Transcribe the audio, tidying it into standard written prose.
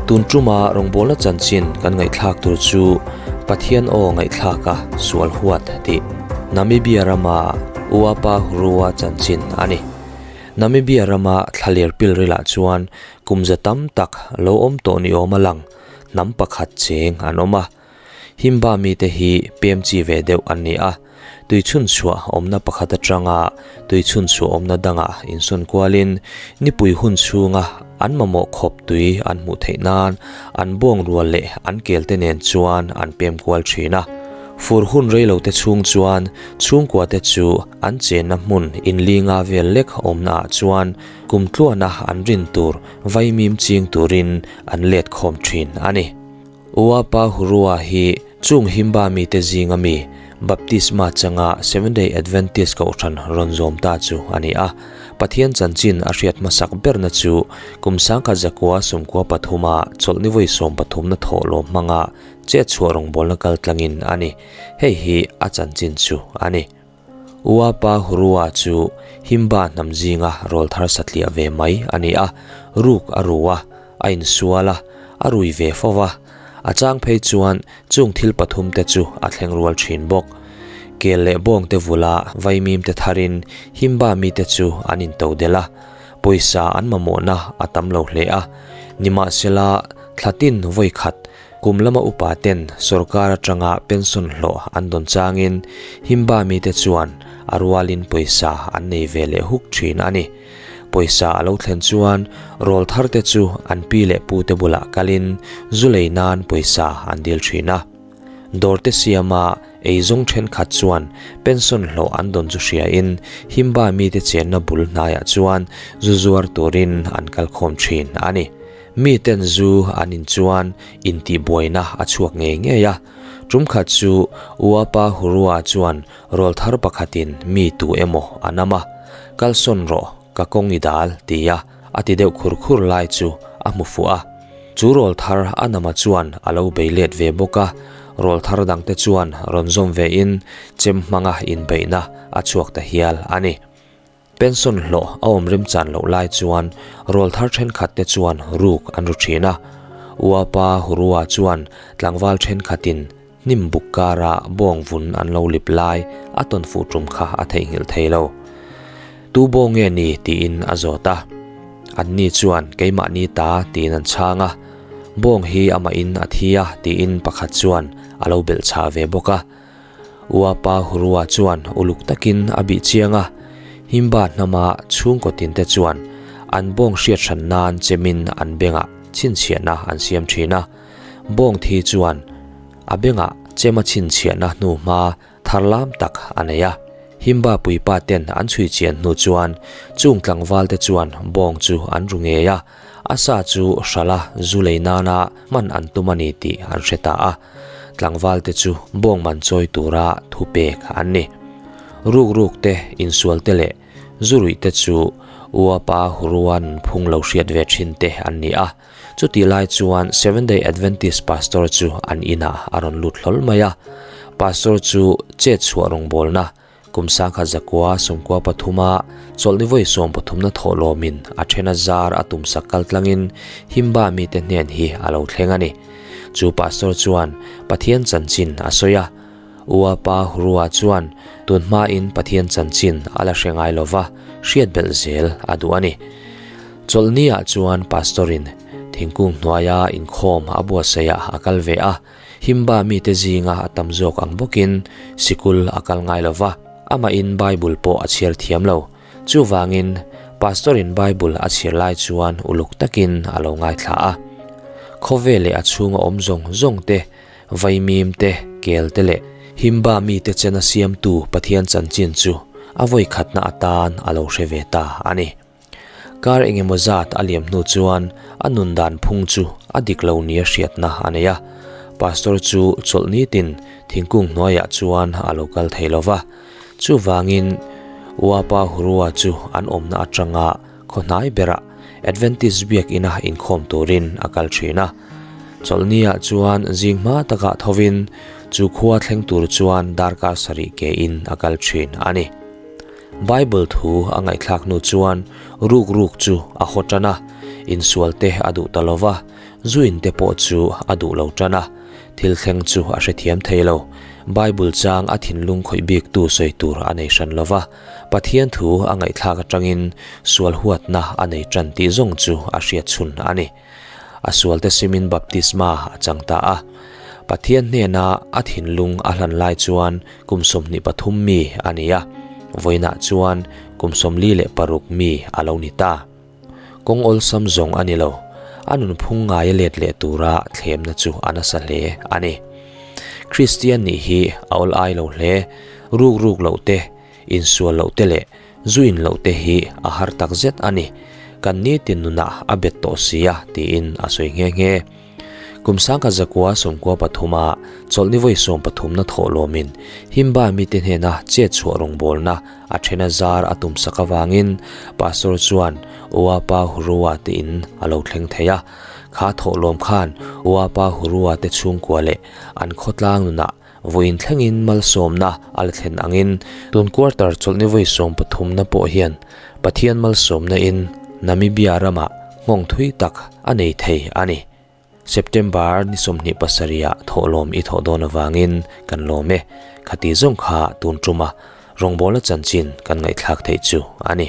Tun tuma rawngbawlna chanchin kan ngaihthlak tur chu Pathian aw ngaihthlaka sual huat tih Namibia rama Uapa Hurua chanchin a ni. Namibia rama thlaler pilrilah chuan kum za tam tak lo awm tawh ni awm a lang hnam pakhat cheng an awm a. Himba mite hi pem chi ve deuh an ni a, tui chhunchhuah awmna pakhat atanga tui chhunchhuah awmna dangah insawn kualin nipui hun chhunga an mamawh khawp tui an hmuh theih nan an bawng rual leh an kelte nen chuan an pem kual thin a. Fur hun reilote chhung chuan chhungkuate chu an chenna hmun inlinga vel lek awmna ah chuan kumtluana an rin tur vaimim ching turin an let khawm thin a ni. Uapa Hurua hi chung Himba mite zinga mi Baptisma changa Seventh-day Adventist kohhran rawn zawm ta chu a ni a. Pathian chanchin a hriat hmasak berna chu kum sangkhat zakua sumkua pathuma chawlhni vawi sawm pathumna thawhlawm hmanga chetchhuah rawngbawlna kal tlangin a ni. Hei hi a chanchin chu a ni. Uapa Hurua chu Himba hnam zinga rawlthar satliah ve mai a ni a, ruk a ru a, a insual a, a rui ve fo va. A chang phei chuan chung thil pathum te chu a thleng rual thin bawk. Kel leh bawng te vula vaimim te tharin Himba mite chu an into delh a, pawisa an mamawhna a tam lo hle a. Nimahsela, thla tin vawi khat kum lama upa ten sorkar atanga pension hlawh an dawn changin Himba mite chuan a rualin pawisa an nei ve leh huk thin a ni. Pawisa a lo thlen chuan rawl thar te chu an pi leh pu te bulah kalin zu lei nan pawisa an dil thin a. Dawr te siama eizawng thenkhat chuan pension hlawh an dawn chu hriain Himba mite chenna bul hnaiah chuan zu zuar turin an kal khawm thin a ni. Miten zu an in chuan intihbuaina a chhuak ngei ngei a. Tumkhat chu Uapa Hurua chuan Rawl thar pakhatin mi tu emaw a nam a, Kalsawn rawh, ka kawng i dal, ti a, a ti deuh khur khur lai chu a hmu fuh a. Chu rawl thar a nama chuan a lo bei let ve bawk a, rawl thar dangte chuan rawn zawm vein chem hmanga inbeihna a chhuak ta hial a ni. Pension hlawh a awm remchan loh lai chuan rawl thar thenkhat te chuan ruk an ru thin a. Uapa Hurua chuan tlangval thenkhatin hnim buk kara bawng vun an lo lip lai a tawn fuh tum kha a theihnghilh thei lo. Tu bawng nge ni tiin a zawt a. Anni chuan keimahni ta tiin an chhang a. Bawng hi amahin a thi a tiin pakhat chuan a lo belhchhah ve bawk a. Uapa Hurua chuan uluk takin a bih chiang a, Himba hnama chhungkaw tinte chuan an bawng hriat hran nan chemin an bengah chhinchhiahna an siam thin a. Bawng thi chuan a bengah chema chhinchhiahna hnuhma thar lam tak a nei a. Himba puipa ten an chhui chian hnu chuan chung tlangval te chuan bawng chu an ru ngei a, a sa chu hrala zu lei nana hman an tum a ni tih an hre ta a. Tlangval te chu bawng man chawi tura thu pek an ni. Ruk ruk te, insual te leh zu ruih te chu Uapa Huruan phung lo hriat ve thin te an ni a. Chutih lai chuan Seventh Day Adventist Pastor chu an inah a rawn lut hlawl mai a. Pastor chu chet chhuah rawngbawlna Kum sangkhat zakua sawmkua pathuma chawlhni vawi sawm pathumna thawhlawmin a thena zar a tumsak kal tlangin Himba mite hnen hi a lo thleng a ni. Chu pastor chuan Pathian chanchin a sawi a. Uapa Hurua chuan tun hmain Pathian chanchin a la hre ngai lova, hriat belh zel a duh a ni. Chawlhniah chuan pastorin thingkung hnuaia inkhawm a buatsaihah a kal ve a. Himba mite zinga a tam zawk ang bawkin sikul a kal ngai lo va, amahin Bible pawh a chhiar thiam lo. Chuvangin, Pastor-in Bible a chhiar lai chuan uluk takin a lo ngaithla a. Khawvel leh a chhunga awm zawng zawng te, vaimim te, kel te leh Himba mite chena siamtu Pathian chanchin chu a vawikhatna atan a lo hre ve ta a ni. Kar engemaw zat a liam hnu chuan a nun dan phung chu a dik lo nia hriatna a nei a. Pastor chu chawlh nitin thingkung hnuaiah chuan a lo kal thei lo va. Chuvangin Uapa Hurua chu an awmna atanga khaw hnai berah Adventist biakina inkhawm turin a kal thin a. Chawlhniah chuan zing hma takah thovin chu khua thleng tur chuan darkar sarih kein a kal thin a ni. Bible thu a ngaihthlak hnu chuan ruk ruk chu a haw tan a, Insual te a duh ta lo va, zu in te pawh chu a duh lo tan a. Thil thleng chu a hrethiam thei lo. Bible chang a thinlung khawih bik tu sawi tur a nei hran lo va, Pathian thu a ngaihthlak atangin sual huatna a nei tan tih zawng chu a hriat chhun a ni. A sualte simin baptisma a chang ta a. Pathian hnena a thinlung a hlan lai chuan kum 23 mi a ni a, vawiinah chuan kum 46 mi a lo ni ta. Kawng awlsam zawng a ni lo, a nunphung ngaia let leh tura thlemna chu a nasa hle a ni. Kristian nih hi a awl ai lo hle, ruk ruk loh te, insual loh te leh zu in loh te hi a har tak zet a ni. Kan nitin nunah a bet tawh si a tiin a sawi nghe nghe. Kum sangkhat zakua sawmkua pathuma chawlhni vawi sawm pathumna thawh lawmin Himba mite hnena chet chhuah rawngbawlna a thena zar a tum sak avangin Pastor chuan Uapa Hurua te in a lo thleng thei a. Kha thawh lawm khan Uapa Hurua te chhungkua leh an khawtlang nunah vawiin thlengin malsawmna a la thlen angin tun quarter chawlhni vawi sawm pathumna pawh hian Pathian malsawmna in Namibia ramah nghawng thui tak a nei thei a ni. September ni 27 ah thawhlawm i thawh dawn avangin kan lawm e. Khati zawng kha tun tuma rawngbawlna chanchin kan ngaihthlak theih chu a ni.